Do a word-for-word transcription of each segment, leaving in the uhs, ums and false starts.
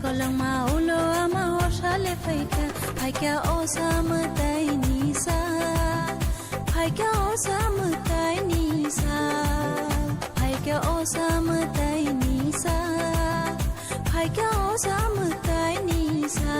Langma ulo ama horsale phaikha, phaikha osa mwtaini sa, phaikha osa mwtaini sa, phaikha osa mwtaini sa, phaikha osa mwtaini sa.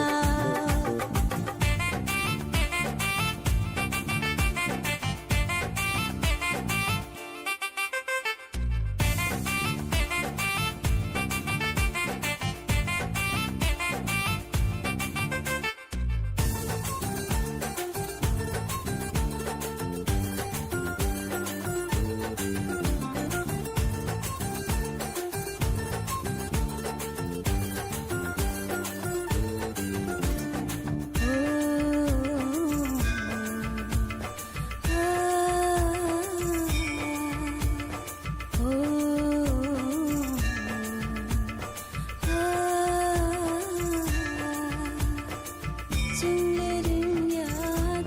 Chwngle ringya,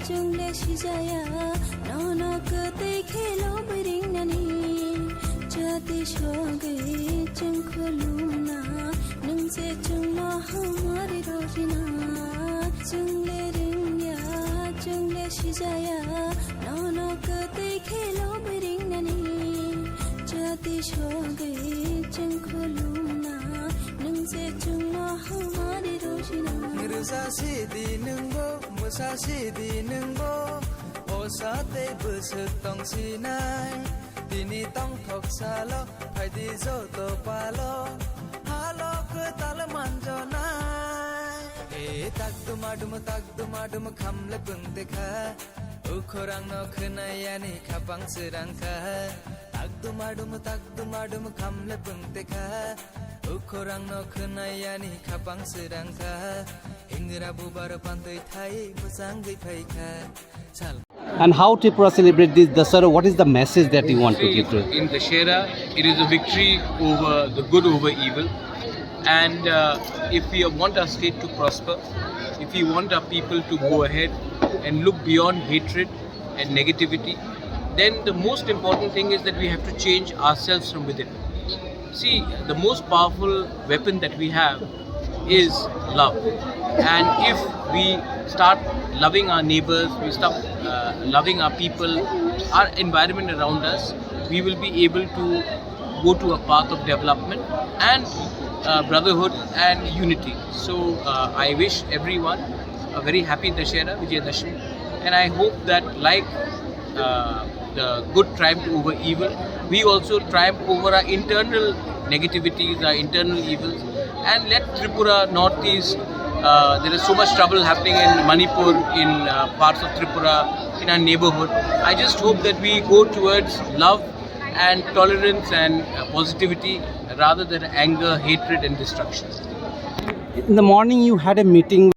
chwngle sijaya, nono kwtwi khelo bwringnani. Jati sogwi chwng khulumna, nwng se chwngno hamari rojina. Chwngle ringya, chwngle sijaya, nono kwtwi khelo bwringnani. Jati sogwi chwng khulumna, nwng se chwngno hamari rojina. Rwsa sidi nwngbo, mwsa sidi nwngbo, osa tei bwswk tongsinai. Tini tongthok salo, phaidi joto palo, halo kwtal manjonai. E tak duma dum, tak duma dum, khamle pungte kha. Ukhorang no khwnayani khapang sirang kha. Tak duma dum, tak duma dum, khamle pungte kha. Ukhorang no khwnayani khapang sirang kha. Hingra bubar pantwi thai bwsangwi phai kha. Sal. And how Tripura celebrate this Dasara? What is the message that you want to give to? In Dashera, it is a victory over the good over evil. And uh, if we want our state to prosper, if we want our people to go ahead and look beyond hatred and negativity, then the most important thing is that we have to change ourselves from within. See, the most powerful weapon that we have is love. And if we start loving our neighbors, we start uh, loving our people, our environment around us, we will be able to go to a path of development and uh, brotherhood and unity. So uh, I wish everyone a very happy Dashera, Vijayadashmi, and I hope that, like uh, the good triumph over evil, we also triumph over our internal negativities, our internal evils, and let Tripura Northeast. Uh, there is so much trouble happening in Manipur, in uh, parts of Tripura, in our neighborhood. I just hope that we go towards love and tolerance and uh, positivity rather than anger, hatred, and destruction. In the morning, you had a meeting.